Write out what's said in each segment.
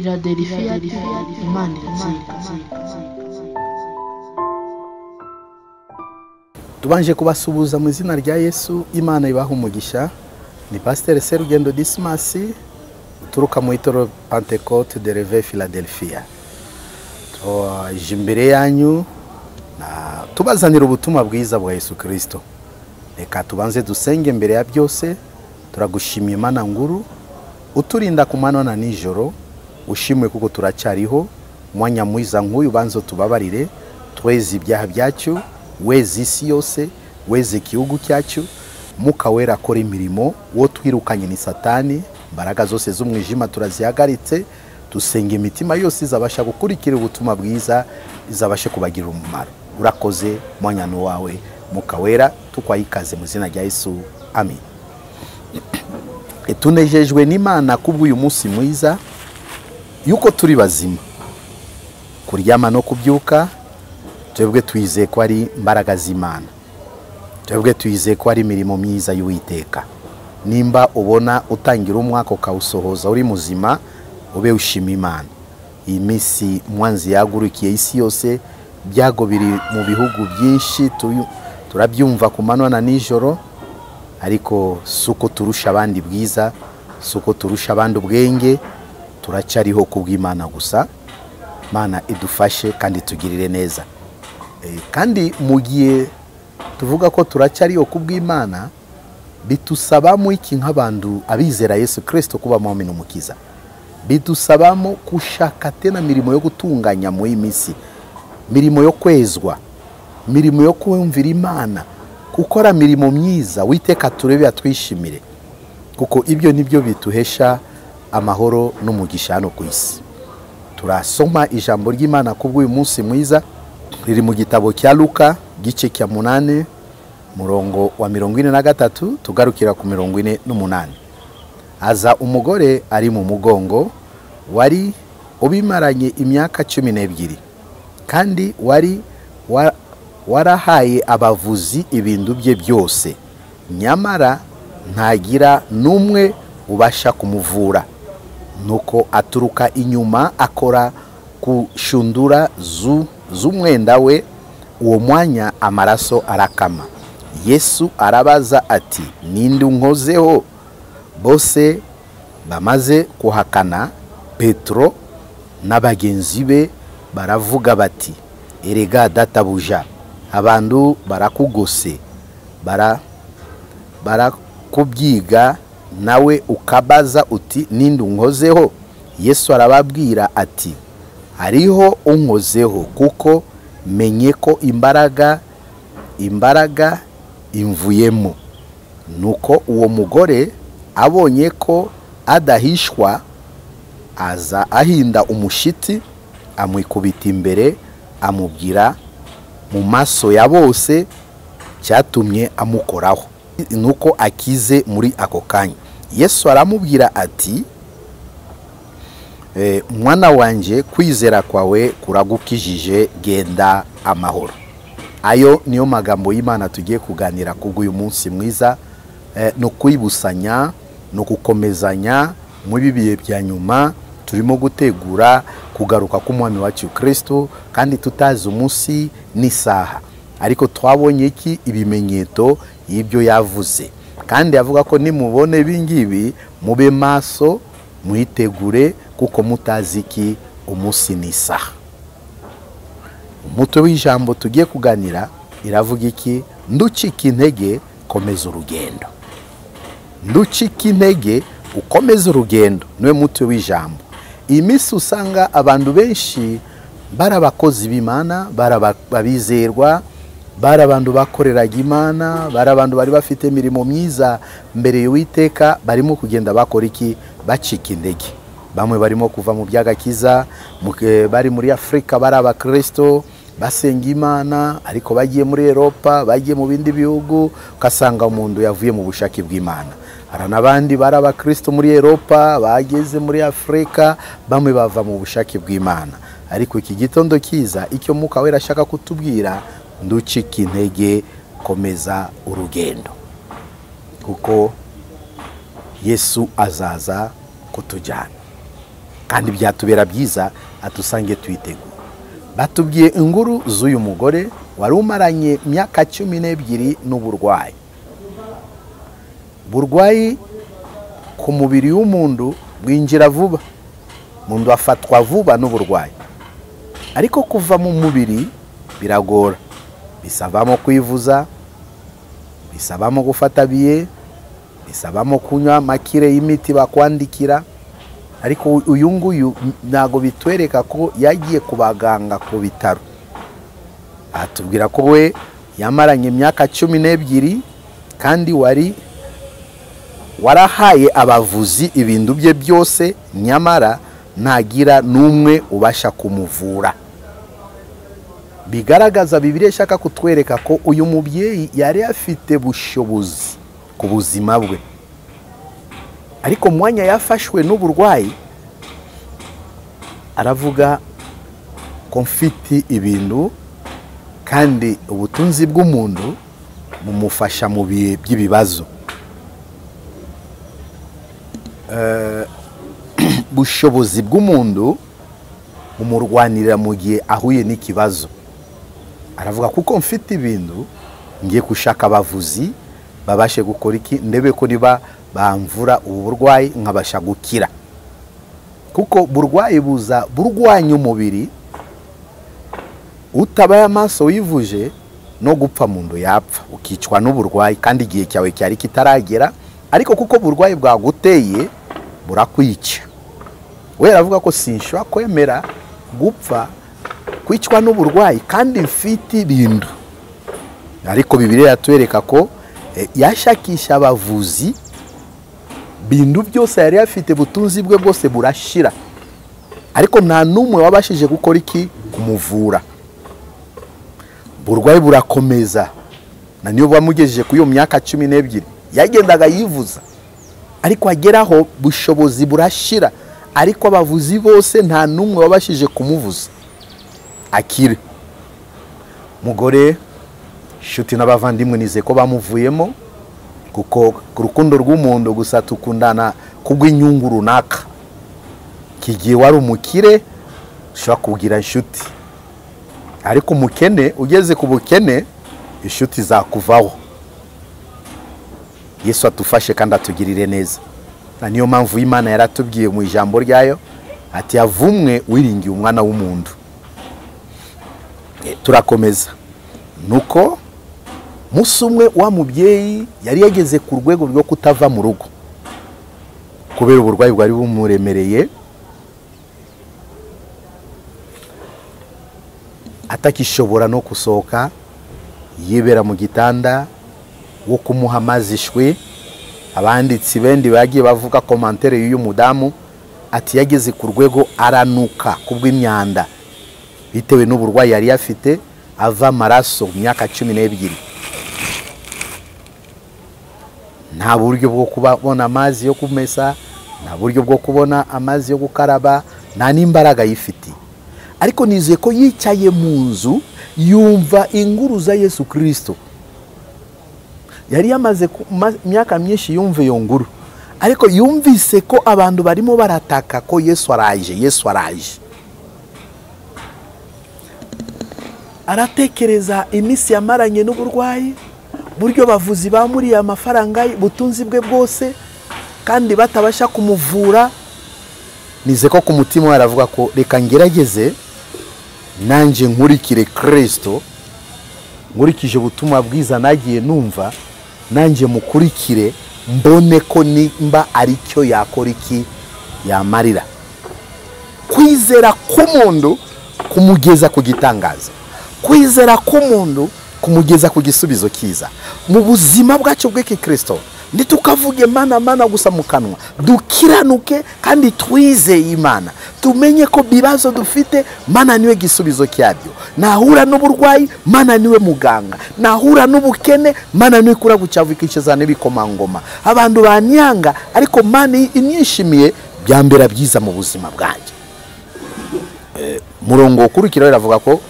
Philadelphia Imana iratsinda. Tubanje kubasubuza mu izina rya Yesu, Imana ibaha umugisha. Ni Pasteur Serugendo Dismas uturuka mu itorero Pentecote de Reve Philadelphia. Twaje imbere yanyu na tubazanira ubutumwa bwiza bwa Yesu Kristo. Reka tubanze dusenge mbere ya byose. Turagushimiye Imana nguru uturinda ku manywa na nijoro, ushimwe kuko turacyariho. Mwanya mwiza nk'uyu banzo tubabarire, tweze ibyaha byacu, weze isi yose, weze igihugu cyacu. Mwuka Wera akora imirimo, wo twirukanye ni Satani, imbaraga zose z'umwijima turazihagaritse. Dusenga imitima yose izabasha gukurikira ubutumwa bwiza, izabashe kubagira umumaro. Urakoze, mwanya wawe Mwuka Wera, tukwayikaze mu izina rya Yesu, amen. Tunejejwe n'Imana kubw'uyu munsi mwiza yuko turi bazima, kuryama no kubyuka. Twebwe twizeye ko ari imbaraga z'Imana, twebwe twizeye ko ari imirimo myiza y'Uwiteka. Nimba ubona utangira umwaka ukawusohoza uri muzima, ube ushima Imana. Iyi minsi mwanzi yagurukiye isi yose, byago biri mu bihugu byinshi, turabyumva ku manywa na nijoro. Ariko suko turusha abandi bwiza, suko turusha abandi ubwenge, turacyariho kubw'Imana gusa. Mana idufashe kandi tugirire neza. Kandi mu gihe tuvuga ko turacyariho kubw'Imana, bitusabamo iki nk'abantu abizera Yesu Kristo kuba mwami n'umukiza? Bidusabamo gushaka tena mirimo yo gutunganya mu minsi, mirimo yo kwezwa, mirimo yo kumvira Imana, gukora mirimo myiza. Witeka turebe atwishimire, kuko ibyo nibyo bituhesha amahoro n'umugisha hano ku isi. Turasoma ijambo ry'Imana kubw'uyu munsi mwiza, riri mu gitabo cya Luka gice cya 8 murongo wa 43 tugarukira ku 48. Aza umugore ari mu mugongo wari ubimaranye imyaka 12, kandi wari warahaye abavuzi ibintu bye byose, nyamara ntagira n'umwe ubasha kumuvura. Nuko aturuka inyuma akora kushundura z'umwenda we, uwo mwanya amaraso arakama. Yesu arabaza ati, ninde unkozeho? Bose bamaze kuhakana, Petro n'abagenzi be baravuga bati, erega databuja, abantu barakugose, barakubyiga, nawe ukabaza uti ninde unkozeho? Yesu arababwira ati, hariho unkozeho, kuko menye ko imbaraga imvuyemo. Nuko uwo mugore abonye ko adahishwa, aza ahinda umushiti, amwikubita imbere, amubwira mu maso ya bose cyatumye amukoraho, nuko akize muri ako kanya. Yesu aramubwira ati, mwana wanje, kwizera kwawe kuragukijije, genda amahoro. Ayo niyo magambo y'Imana tugiye kuganira kubw'uyu munsi mwiza, no kwibusanya no gukomezanya muri bihe bya nyuma. Turimo gutegura kugaruka k'umwami wacu Kristo, kandi tutazi umunsi n'isaha, ariko twabonye iki ibimenyetso y'ibyo yavuze, kandi avuga ko nimubone ibingibi mube maso mwitegure, kuko mutazi iki umunsi n'isaha. Umutwe w'ijambo tugiye kuganira iravuga iki? Nducika intege, komeza urugendo. Nducika intege, ukomeze urugendo, niwe mutwe w'ijambo. Iyi minsi usanga abantu benshi bari abakozi b'Imana, bari abizerwa, bari abantu bakoreraga Imana, bari abantu bari bafite imirimo myiza mbere y'Uwiteka, barimo kugenda bakora iki? Bacika intege. Bamwe barimo kuva mu by'agakiza, bari muri Afrika bari abakristo basenga Imana, ariko bagiye muri Europa, bagiye mu bindi bihugu, ugasanga umuntu yavuye mu bushake bw'Imana. Hari n'abandi bari abakristo muri Europa bageze muri Afrika, bamwe bava mu bushake bw'Imana. Ariko iki gitondo kiza, icyo Mwuka Wera ashaka kutubwira, nducika intege, komeza urugendo, kuko Yesu azaza kutujyana. Kandi byatubera byiza atusange twiteguye. Batubwiye inkuru z'uyu mugore wari umaranye imyaka 12 n'uburwayi. Burwayi ku mubiri w'umuntu bwinjira vuba, umuntu afatwa vuba n'uburwayi, ariko kuva mu mubiri biragora, bisabamo kwivuza, bisabamo gufata biye, bisabamo kunywa makire y'imiti bakwandikira. Ariko uyu nguyu ntago bitwereka ko yagiye ku baganga ku bitaro. Atubwira ko we yamaranye imyaka 12 kandi wari warahaye abavuzi ibintu bye byose, nyamara ntagira n'umwe ubasha kumuvura. Bigaragaza Bibiliya ishaka kutwereka ko uyu mubyeyi yari afite bushobozi ku buzima bwe, ariko mwanya yafashwe n'uburwayi aravuga ko mfite ibintu kandi ubutunzi bw'umuntu bumufasha mu bihe by'ibibazo. Bushobozi bw'umuntu bumurwanirira mu gihe ahuye n'ikibazo. Aravuga kuko mfite ibintu ngiye gushaka abavuzi babashe gukora iki, ndebe ko niba bamvura ubu burwayi nkabasha gukira. Kuko burwayi buza burwanya umubiri, utabaye amaso wivuje no gupfa mundu yapfa, ukicwa n'uburwayi kandi igihe cyawe cyari kitaragera, ariko kuko burwayi bwaguteye burakwica. We aravuga ko sinshobora kwemera gupfa kwicwa n'uburwayi kandi mfite ibintu. Ariko Bibiliya yatwereka ko yashakisha abavuzi, bintu byose yari afite, butunzi bwe bwose burashira, ariko nta n'umwe wabashije gukora iki, kumuvura. Burwayi burakomeza, na niyo bamugejeje ku iyo myaka 12 yagendaga yivuza, ariko ageraho bushobozi burashira, ariko abavuzi bose nta n'umwe wabashije kumuvuza akire. Mugore shuti n'abavandimwe nize ko bamuvuyemo, kuko urukundo rw'umuntu gusa tukundana kubw'inyungu runaka. Kigiye wari umukire ushobora kugira inshuti, ariko umukene ugeze ku bukene inshuti zakuvaho. Yesu atufashe kandi atugirire neza. Na niyo mpamvu Imana yaratubwiye mu ijambo ryayo ati yavumwe wiringiye umwana w'umuntu. Turakomeza. Nuko musumwe wa mubyeyi yari yageze ku rwego rwo kutava mu rugo kubera uburwayi bwari bumuremereye, atakishobora no gusohoka, yibera mu gitanda wo kumuha amazi ishwi. Abanditsi bendi bagiye bavuga commentaire y'uyu mudamu ati yageze ku rwego aranuka kubw'imyanda bitewe n'uburwayi yari afite, ava amaraso mu myaka 12. Nta buryo bwo kubona amazi yo kumesa, nta buryo bwo kubona amazi yo gukaraba, nta n'imbaraga yifite. Ariko nizeye ko yicaye mu nzu yumva inkuru za Yesu Kristo. Yari yamaze imyaka myinshi yumva iyo nkuru, ariko yumvise ko abantu barimo barataka ko Yesu araje, Yesu araje. Aratekereza iminsi yamaranye n'uburwayi, buryo bavuzi bamuriye amafaranga, butunzi bwe bwose, kandi batabasha kumuvura. Nize ko ku mutima aravuga ko reka ngerageze nanje nkurikire Kristo, nkurikije ubutumwa bwiza nagiye numva, nanje mukurikire mbone ko nimba aricyo yakora iki yamarira. Kwizera k'umuntu kumugeza ku gitangaza, kwizera k'umuntu kumugeza ku gisubizo kiza mu buzima bwacu bw'iki Kristo. Ntitukavuge mana mana gusa mu kanwa, dukiranuke kandi twizeye Imana, tumenye ko bibazo dufite Mana niwe gisubizo cyabyo. Nahura n'uburwayi Mana niwe muganga, nahura n'ubukene Mana niwe kura gucavukikiza n'ibikomangoma. Abantu banyanga ariko Mana inyishimiye, byambera byiza mu buzima bwanjye. Murongo ukurikira iravuga ko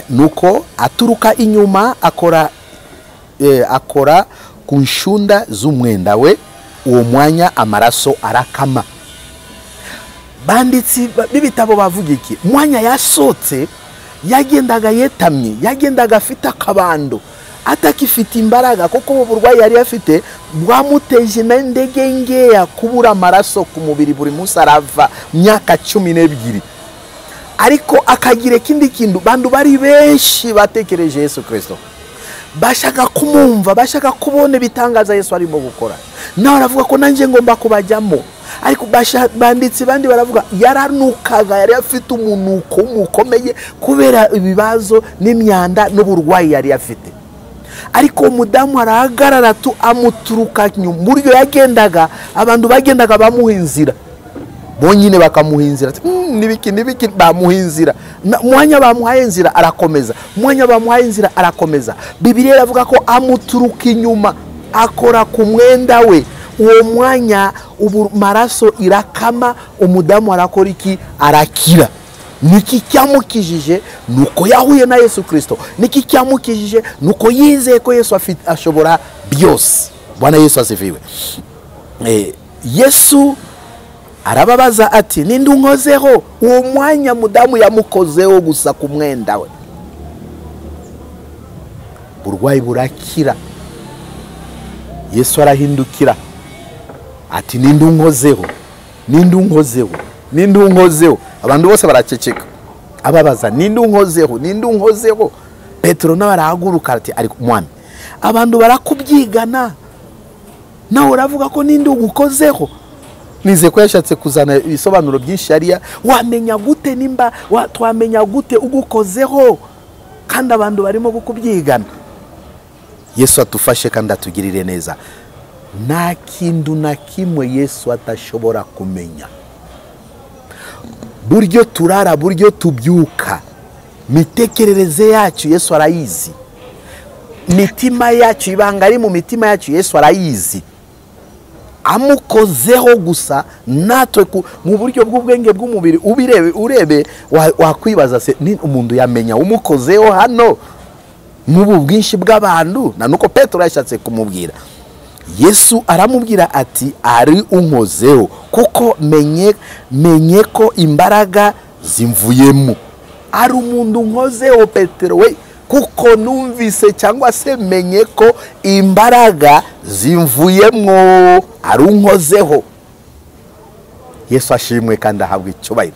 nuko aturuka inyuma akora ku nshunda z'umwenda we, uwo mwanya amaraso arakama. Banditsi b'ibitabo bavuga iki? Mwanya yasotse yagendaga yetamye, yagendaga afite akabando, atakifite imbaraga, kuko uburwayi yari afite bwamuteje n'indege ngeya kubura amaraso ku mubiri, buri munsi arava myaka 12. Ariko akagira ikindi kintu, bantu bari benshi batekereje Yesu Kristo, bashaka kumumva, bashaka kubona ibitangaza Yesu arimo gukora. Nawe aravuga ko nanjye ngomba kubajyamo. Ariko banditsi bandi baravuga yaranukaga, yari afite umunuko mukomeye kubera ibibazo n'imyanda n'uburwayi yari afite. Ariko umudamu arahagarara tu amuturuka nyuma. Buryo yagendaga, abantu bagendaga bamuha inzira, bonyine bakamuha inzira, nibiki nibiki, bamuha inzira. Mwanya bamuhaye inzira arakomeza, mwanya bamuhaye inzira arakomeza. Bibiliya iravuga ko amuturuka inyuma akora ku mwenda we. Uwo mwanya ubu maraso irakama, umudamu arakora iki? Arakira. Niki cyamukijije? Nuko yahuye na Yesu Kristo. Niki cyamukijije? Nuko yizeye ko Yesu ashobora byose. Bwana Yesu asifiwe. Yesu arababaza ati ninde unkozeho? Uwo mwanya mudamu yamukozeho gusa ku mwenda we, burwayi burakira. Yesu arahindukira ati ninde unkozeho? Ninde unkozeho? Ninde unkozeho? Abantu bose baraceceka. Ababaza ninde unkozeho? Ninde unkozeho? Petero nawe arahaguruka ati ariko mwami, abantu barakubyigana, nawe uravuga ko ninde ugukozeho? Nize ko yashatse kuzana ibisobanuro byinshi hariya. Wamenya gute nimba twamenya gute ugukozeho kandi abantu barimo kukubyigana? Yesu atufashe kandi atugirire neza. Nta kintu na kimwe Yesu atashobora kumenya. Buryo turara, buryo tubyuka, mitekerereze yacu Yesu arayizi, mitima yacu, ibanga ari mu mitima yacu Yesu arayizi. Amukozeho gusa natwe mu buryo bw'ubwenge bw'umubiri ubirebe, urebe wakwibaza se ni umuntu yamenya umukozeho hano n'ubu bwinshi bw'abantu? Na nuko Petero yashatse kumubwira. Yesu aramubwira ati ari unkozeho, kuko menye ko imbaraga zimvuyemo. Ari umuntu unkozeho Petero we, kuko numvise cyangwa se menye ko imbaraga zimvuyemo, ari unkozeho. Yesu ashimwe kandi ahabwe icyubahiro.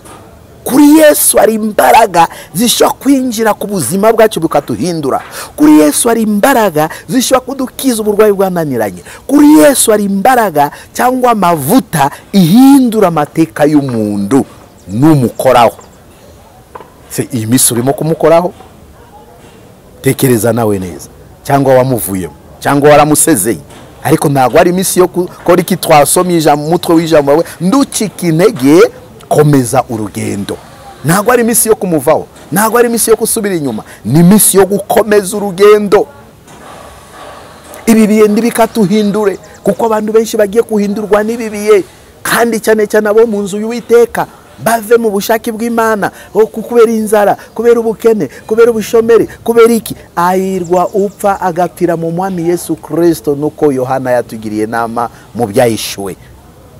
Kuri Yesu ari imbaraga zishobora kwinjira ku buzima bwacu bukatuhindura. Kuri Yesu ari imbaraga zishobora kudukiza uburwayi bwananiranye. Kuri Yesu ari imbaraga cyangwa amavuta ihindura amateka y'umuntu numukoraho. Se iyi minsi urimo kumukoraho? Tekereza nawe neza, cyangwa wamuvuyemo, cyangwa waramusezeye. Ariko ntabwo ari iminsi yo gukora iki twasomye ijambo, umutwe w'ijambo wawe nducika intege, komeza urugendo. Ntabwo ari iminsi yo kumuvaho, ntabwo ari iminsi yo gusubira inyuma, ni iminsi yo gukomeza urugendo. Ibi bihe ntibikatuhindure, kuko abantu benshi bagiye kuhindurwa n'ibi bihe, kandi cyane cyane abo mu nzu y'Uwiteka bave mu bushake bw'Imana, kubera inzara, kubera ubukene, kubera ubushomeri, kubera iki. Ahirwa upfa agapfira mu mwami Yesu Kristo, nuko Yohana yatugiriye inama mu byahishuwe.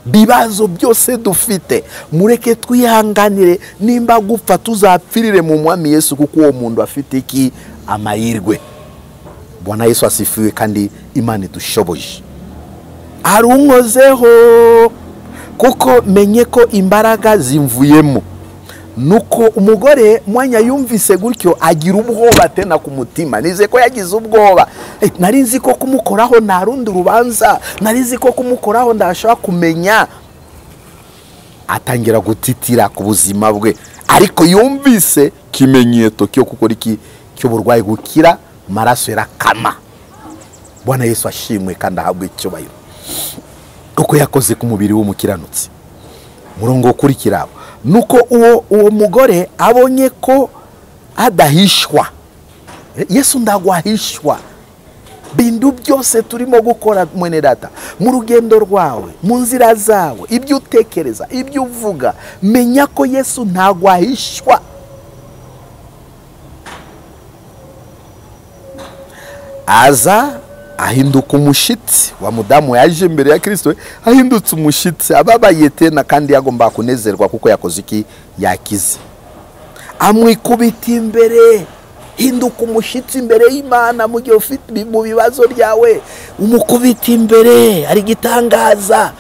Bibazo byose dufite mureke twihanganire, nimba gupfa tuzapfirire mu mwami Yesu, kuko uwo muntu afite iki? Amahirwe. Bwana Yesu asifiwe kandi Imana idushoboje. Arunkozeho kuko menye ko imbaraga zimvuyemo. Nuko umugore mwanya yumvise gutyo agira ubwoba tena ku mutima. Nize ko yagize ubwoba. Nari nzi ko kumukoraho nta rundi rubanza, nari nzi ko kumukoraho ndashaka kumenya. Atangira gutitira ku buzima bwe, ariko yumvise kimenyetso cyo gukora iki cy'uburwayi gukira, maraso yarakama. Bwana Yesu ashimwe kandi ahabwe icyubahiro, kuko yakoze ku mubiri w'umukiranutsi. Murongo ukurikira, nuko uwo mugore abonye ko adahishwa. Yesu ndagwahishwa. Bintu byose turimo gukora mwene data, mu rugendo rwawe, mu nzira zawe, ibyo utekereza, ibyo uvuga, menya ko Yesu ntagwahishwa. Aza Ahinduka umushitsi. Wa mudamu yaje imbere ya Kristo ahindutse umushitsi, ababaye tena kandi yagomba kunezerwa kuko yakoze iki? Yakize. Amwikubita imbere. Hinduka umushitsi imbere y'Imana mu gihe ufite mu bibazo byawe, umukubita imbere, ari gitangaza.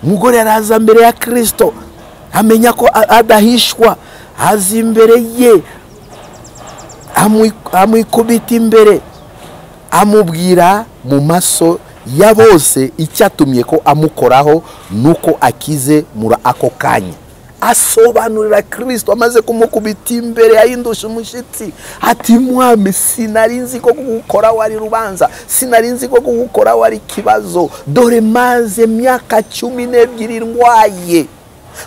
Umugore araza imbere ya Kristo, amenya ko adahishwa, aza imbere ye, amwikubita imbere, amubwira mu maso ya bose icyatumye ko amukoraho nuko akize muri ako kanya. Asobanurira Kristo amaze kumukubita imbere, ahindusha umushitsi, ati mwami, sinari nzi ko kugukora wari rubanza, sinari nzi ko kugukora wari kibazo, dore maze myaka 12 ndwaye,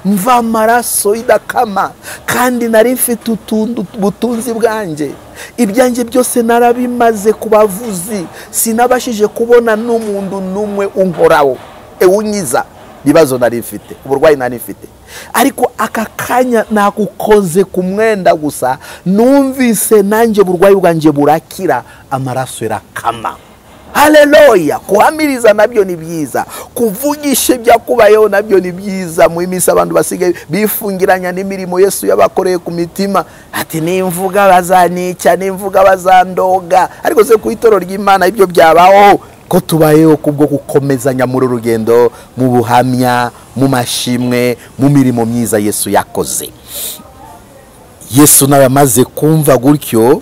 mva amaraso idakama, kandi nari mfite ubutunzi bwanjye, ibyanjye byose narabimaze ku bavuzi, sinabashije kubona n'umuntu n'umwe unkoraho, unyiza ibibazo nari mfite, uburwayi nari mfite. Ariko aka kanya nagukoze ku mwenda gusa, numvise nanjye uburwayi bwanjye burakira, amaraso irakama. Haleluya! Kuhamiriza nabyo ni byiza, kuvugisha ibyakubayeho nabyo ni byiza. Mu iminsi abantu basigaye bifungiranya n'imirimo Yesu yabakoreye ku mitima, ati nimvuga bazanica, nimvuga bazandoga. Ariko se ku itoro ry'Imana ibyo byabaho? Ko tubayeho kubwo gukomezanya muri rugendo, mu buhamya, mu mashimwe, mu mirimo myiza Yesu yakoze. Yesu nawe amaze kumva gutyo,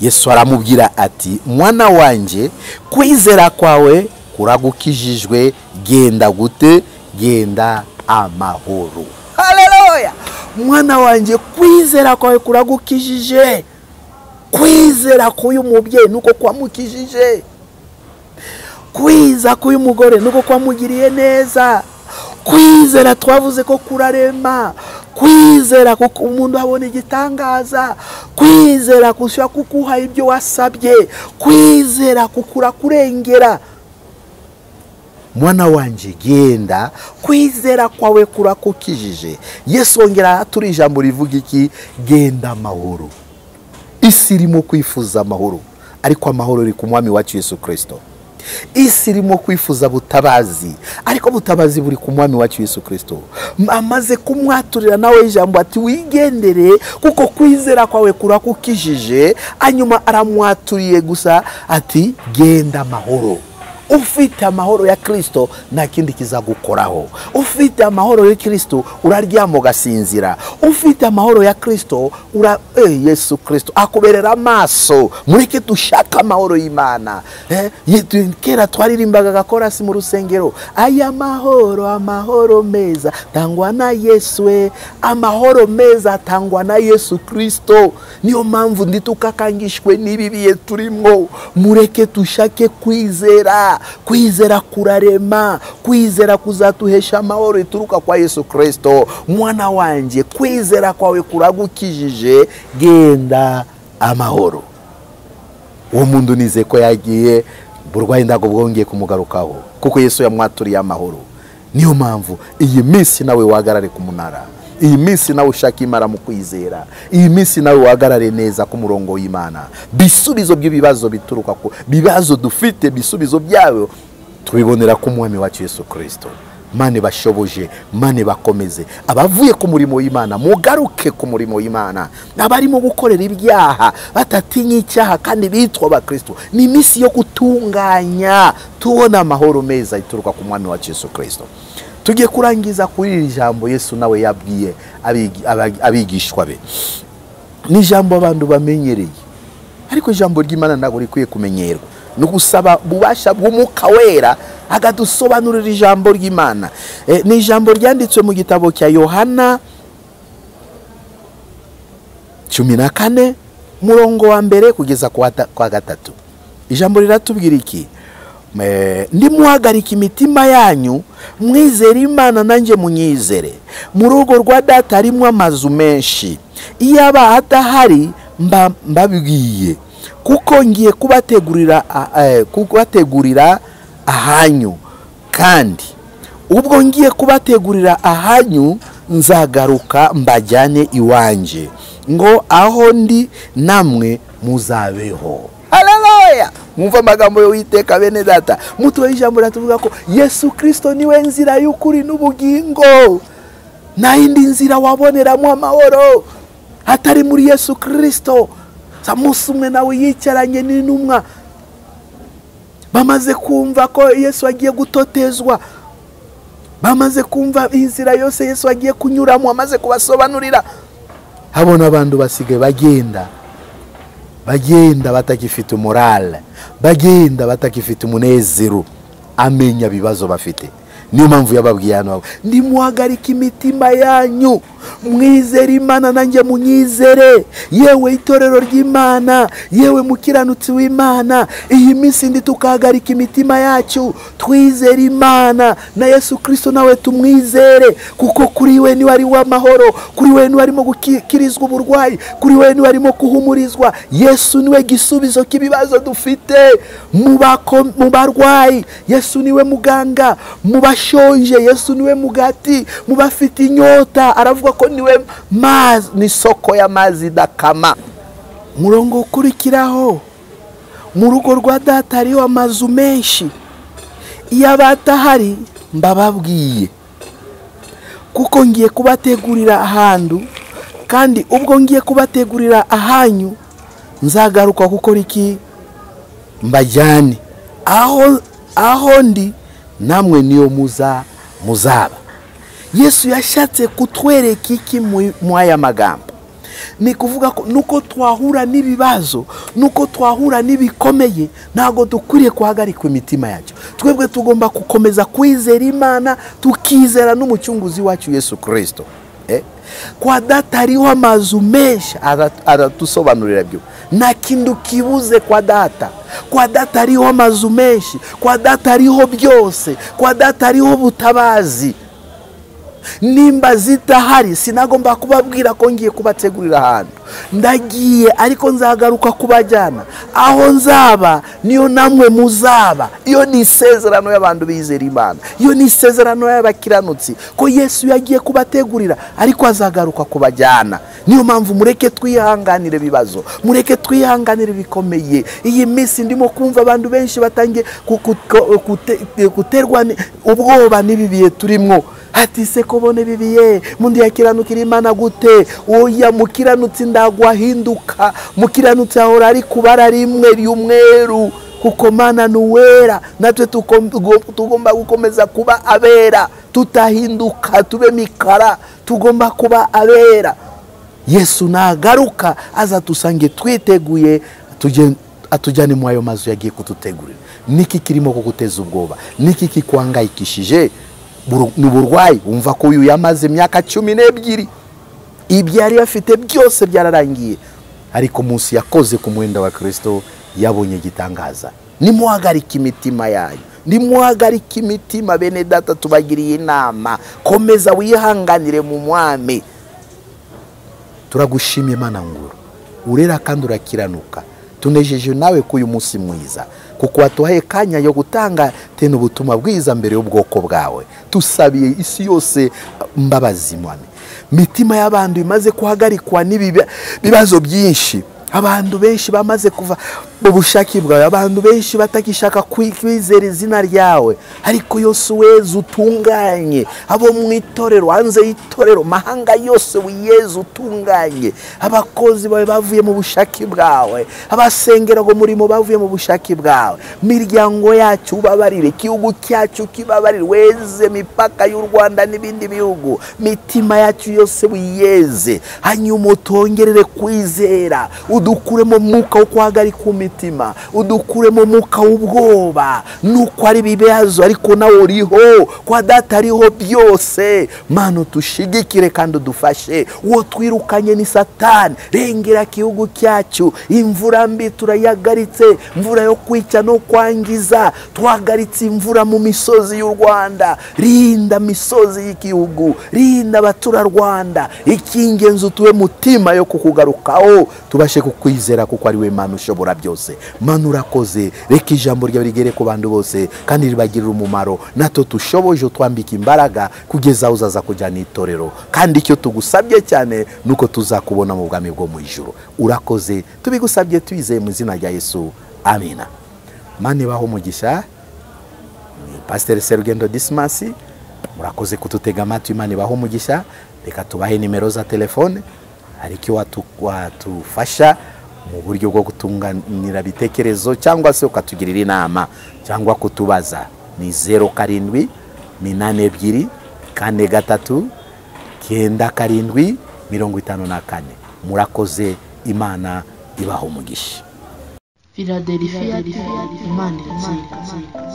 Yesu aramubwira ati mwana wanjye, kwizera kwawe kuragukijijwe, genda gute? Genda amahoro. Haleluya! Mwana wanjye, kwizera kwawe kuragukijije. Kwizera k'uyu mubyeyi nuko kwamukijije, kwiza k'uyu mugore nuko kwamugiriye neza. Kwizera twavuze ko kurarema, kwizera kuko umuntu abona igitangaza, kwizera kushobora kukuha ibyo wasabye, kwizera kukura kurengera. Mwana wanjye, genda, kwizera kwawe kurakukijije. Yesu ongera aturi ijambo rivuga iki? Genda amahoro. Isi irimo kwifuza amahoro, ariko amahoro iri ku mwami wacu Yesu Kristo. Isi irimo kwifuza butabazi, ariko butabazi buri ku mwami wacu Yesu Kristo. Amaze kumwaturira nawe ijambo ati wigendere kuko kwizera kwawe kurakukijije. Hanyuma aramwaturiye gusa ati genda amahoro. Ufite amahoro ya Kristo nta kindi kizagukoraho. Ufite amahoro ya Kristo uraryama ugasinzira. Ufite amahoro ya Kristo Yesu Kristo akuberera amaso. Mureke dushaka amahoro y'Imana. Kera twaririmbaga gakorasi mu rusengero, aya mahoro, amahoro meza tangwa na Yesu, amahoro meza tangwa na Yesu Kristo. Niyo mpamvu nditukakangishwe n'ibibiye turimo. Mureke dushake kwizera. Kwizera kurarema, kwizera kuzatuhesha amahoro ituruka kwa Yesu Kristo. Mwana wanjye, kwizera kwawe kuragukijije, genda amahoro. Uwo muntu nize ko yagiye, burwayi ndago bwongeye kumugarukaho, kuko Yesu yamwaturiye amahoro. Niyo mpamvu iyi minsi nawe wahagarare ku munara, iyi minsi nawe ushaka Imana mu kwizera, iyi minsi nawe wahagarare neza ku murongo w'Imana. Bisubizo by'ibibazo bituruka ku bibazo dufite, bisubizo byayo tubibonera ku mwami wacu Yesu Kristo. Mane bashoboje, mane bakomeze. Abavuye ku murimo w'Imana mugaruke ku murimo w'Imana. Abarimo gukorera ibyaha batatinya icyaha kandi bitwa abakristo, ni iminsi yo gutunganya tubona amahoro meza ituruka ku mwami wacu Yesu Kristo. Tugiye kurangiza kuri iri jambo Yesu nawe yabwiye abigishwa be. Ni ijambo abantu bamenyereye, ariko ijambo ry'Imana ntabwo rikwiye kumenyerwa. No gusaba bubasha bw'Umwuka Wera agadusobanurira ijambo ry'Imana. Ni ijambo ryanditswe mu gitabo cya Yohana 14 murongo wa 1 kugeza kwa 3. Ijambo riratubwira iki? Ndimuhagarika imitima yanyu, mwizere Imana nanjye munyizere. Mu rugo rwa data harimo amazu menshi, iyaba atahari mbabwiye, kuko ngiye kubategurira ahanyu. Kandi ubwo ngiye kubategurira ahanyu, nzagaruka mbajyane iwanje, ngo aho ndi namwe muzabeho. Haleluya! Haleluya. Mwumva amagambo y'Uwiteka bene data. Mutwe ijambo ratuvuga ko Yesu Kristo niwe nzira y'ukuri n'ubugingo. Nta yindi nzira waboneramo amahoro atari muri Yesu Kristo. Umunsi umwe nawe yicaranye n'intumwa, bamaze kumva ko Yesu agiye gutotezwa, bamaze kumva inzira yose Yesu agiye kunyuramo, amaze kubasobanurira, habona abantu basigaye bagenda batagifite morale, bagenda batagifite umunezero, amenya ibibazo bafite. Niyo mpamvu yababwiye hano, ndimuhagarika imitima yanyu, mwizere Imana nanjye munyizere. Yewe itorero ry'Imana, yewe mukiranutsi w'Imana, iyi minsi ndi tukahagarika imitima yacu, twizere Imana na Yesu Kristo nawe tumwizere, kuko kuri we niwe ari w'amahoro, kuri we niwe arimo gukirizwa uburwayi, kuri we niwe arimo kuhumurizwa. Yesu niwe gisubizo k'ibibazo dufite mu barwayi, Yesu niwe muganga, mu bashonje Yesu niwe mugati, mu bafite inyota aravuga ko niwe mazi, ni soko y'amazi dakama. Murongo ukurikiraho, mu rugo rwa data hariho amazu menshi, iyo abatahari mbababwiye, kuko ngiye kubategurira ahantu, kandi ubwo ngiye kubategurira ahanyu nzagaruka gukora iki? Mbajyane aho ndi namwe niyo muzaba. Yesu yashatse kutwereka iki mu aya magambo? Ni kuvuga ko nuko twahura n'ibibazo, nuko twahura n'ibikomeye, ntago dukwiriye guhagarika imitima yacu. Twebwe tugomba gukomeza kwizera Imana, tukizera n'umucunguzi wacu Yesu Kristo. Kwa data hariho amazu menshi, aratusobanurira byo. Nta kintu kibuze kwa data. Kwa data hariho amazu menshi, kwa data hariho byose, kwa data hariho ubutabazi. Nimba zitahari sinagomba kubabwira ko ngiye kubategurira ahantu. Ndagiye ariko nzagaruka kubajyana. Aho nzaba niyo namwe muzaba. Iyo ni isezerano y'abantu bizera Imana, iyo ni isezerano y'abakiranutsi ko Yesu yagiye kubategurira ariko azagaruka kubajyana. Niyo mpamvu mureke twihanganire ibibazo, mureke twihanganire bikomeye. Iyi minsi ndimo kumva abantu benshi batangiye guterwa ubwoba n'ibi bihe turimo. Ati se kobone bibiye mundi yakiranukira Imana gute? Oya, mukiranutsi ndagwahinduka, mukiranutsi ahora ari kubara rimwe ry'umweru, kuko Mana nuwera. Natwe tugomba gukomeza kuba abera, tutahinduka, tube mikara, tugomba kuba abera. Yesu nagaruka azatusange twiteguye, atujyane mu ayo mazu yagiye kututegurira. Niki kirimo kuguteza ubwoba? Niki kikuhangayikishije? N'uburwayi wumva ko uyu yamaze imyaka 12, ibyo yari afite byose byararangiye, ariko munsi yakoze ku mwenda wa Kristo yabonye gitangaza. Nimuhagarike imitima yanyu, nimuhagarike imitima bene data, tubagiriye inama, komeza wihanganire mu mwami. Turagushimye Mana nguru, urera kandi urakiranuka. Tunejeje nawe ku uyu munsi mwiza, kuko watuhaye kanya yo gutanga tena ubutumwa bwiza mbere y'ubwoko bwawe. Tusabiye isi yose mbabazi mwami. Mitima y'abantu imaze guhagarikwa n'ibibazo byinshi, abantu benshi bamaze kuva mu bushake bwawe, abantu benshi batakishaka kwizera izina ryawe, ariko yose weze utunganye abo mu itorero, hanze y'itorero, mahanga yose wiyeze utunganye. Abakozi bawe bavuye mu bushake bwawe, abasengera ngo murimo bavuye mu bushake bwawe. Miryango yacu ubabarire, igihugu cyacu kibabarire, weze mipaka y'u Rwanda n'ibindi bihugu. Mitima yacu yose wiyeze, hanyuma utongerere kwizera, udukuremo mwuka wo guhagarika imitima, udukuremo mwuka w'ubwoba. Nuko ari bibazo ariko nawe uriho, kwa data ariho byose. Mana tushigikire kandi udufashe. Uwo twirukanye ni Satani. Rengera igihugu cyacu. Imvura mbi turayagaritse, imvura yo kwica no kwangiza. Twagaritse imvura mu misozi y'u Rwanda. Rinda misozi y'igihugu, rinda abaturarwanda. Icy'ingenzi utuwe mutima yo kukugarukaho, tubashe kukwizera kuko ari we Mana ushobora byose. Mana urakoze, reka ijambo ryawe rigere ku bantu bose kandi ribagirire umumaro. Natwe tushoboje utwambika imbaraga kugeza aho uzaza kujyana itorero, kandi icyo tugusabye cyane nuko tuzakubona mu bwami bwo mu ijuru. Urakoze, tubigusabye twizeye mu izina rya Yesu. Amina. Imana ibahe umugisha. Ni Pasiteri Serugendo Dismas, murakoze kudutega amatwi. Imana ibahe umugisha. Reka tubahe nimero za telefone, hari icyo watufasha mu buryo bwo gutunganira ibitekerezo cyangwa se ukatugirira inama cyangwa kutubaza. Ni 07 82 43 97 54. Murakoze, Imana ibahe umugisha. Philadelphia, Imana irazirikana.